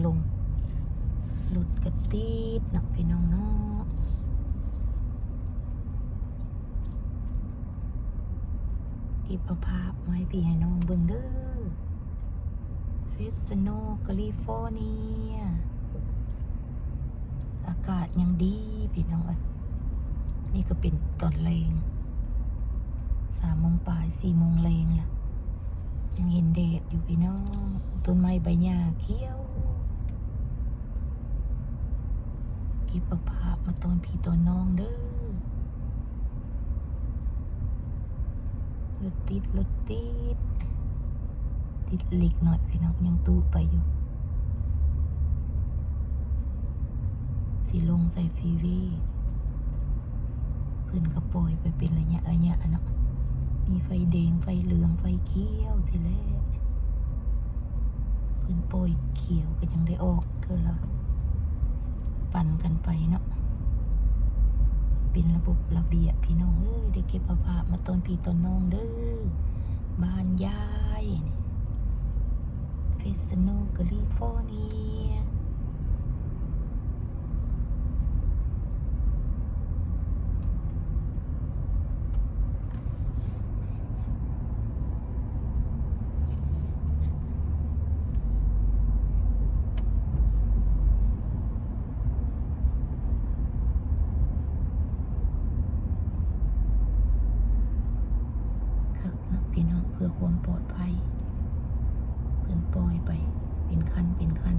ລົງ ລົດກະຕິດເນາະ ພີ່ນ້ອງເນາະ. ເກັບເອົາພາບມາໃຫ້ພີ່ໃຫ້ນ້ອງເບິ່ງເດີ ເຟຣສໂນ ກາລີຟໍເນຍ. ອາກາດຍັງດີພີ່ນ້ອງເອີຍ. ນີ້ກໍເປັນຕອນແລງ ສາມໂມງປາຍ ສີ່ໂມງແລງລະ ຍັງເຫັນແດດຢູ່ພີ່ນ້ອງ. ຕົ້ນໄມ້ໃບຫຍ້າຂຽວ. ເກັບເອົາພາບມາຕອນພີ່ຕອນນ້ອງເດີ. ລົດຕິດ ລົດຕິດ ຕິດເລັກນ້ອຍພີ່ນ້ອງ ຍັງຕູ້ໄປຢູ່. ຊິລົງໃສ່ຟຣີເວ ເພິ່ນກໍປ່ອຍໄປເປັນໄລຍະໄລຍະເນາະ. ມີໄຟແດງ ໄຟເຫຼືອງ ໄຟຂຽວຊີ້ແຫຼະ. ເພິ່ນປ່ອຍຂຽວກໍຍັງໄດ້ອອກເທື່ອລະ ປັ່ນກັນໄປເນາະ. ເປັນລະບົບລະບຽບພີ່ນ້ອງເອີຍ. ໄດ້ເກັບເອົາພາບມາຕອນພີ່ຕອນນ້ອງເດີ ບ້ານຍາຍນີ້ ເຟຣສໂນ ກາລີຟໍເນຍ. ຄັກເນາະພີ່ນ້ອງ ເພື່ອຄວາມປອດໄພ ເພິ່ນປ່ອຍໄປເປັນຄັນເປັນຄັນ.